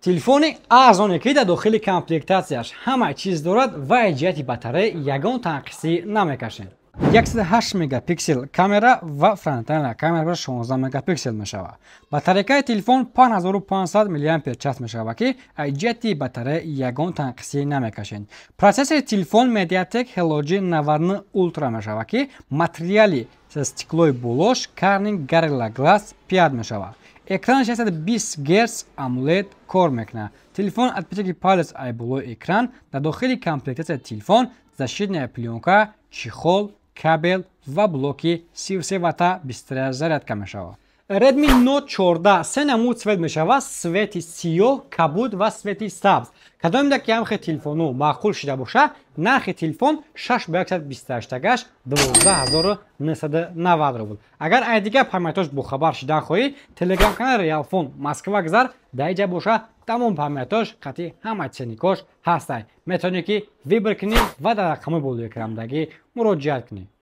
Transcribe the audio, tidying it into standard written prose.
Телефони арзоне, ки дар дохили комплектатсияш ҳама чиз дорад ва ҷиҳати батарея ягон танқисӣ намекашед. 108 мегапиксел камера ва фронтальная камера 16 мегапиксел мешавад. Батарейкаи телефон 5500 мАч мешавад, ки ҷиҳати батарея ягон танқисӣ намекашед. Процессори телефон MediaTek Helio G99 Ultra мешавад, ки материали стеклои болош Corning Gorilla Glass 5 мешавад. Экран 620 Гц AMOLED кор мекунад. Телефон отпечатки палец ай болои экран. Дар дохили комплектатсияи телефон защитная плёнка, чехол, кабел ва блоки 33 ватта быстрая зарядка мешавад. Redmi Note 14 се намуд цвет мешавад: цвети сиёҳ, кабуд ва цвети сабз. Кадомида ки ҳамхе телефону маъқул шида боша, нархи телефон 6 ба 128 12 990 рубл. Агар ай дигар памятош бохабар шидан хоҳӣ, телеграм канали Реалфон Москва гузар. Дар иҷа боша, тамом памятош қатъи ҳама ценникош ҳастай. Метавонӣ, ки выбор кунӣ ва дар рақамҳои болои экрандагӣ муроҷиат кунӣ.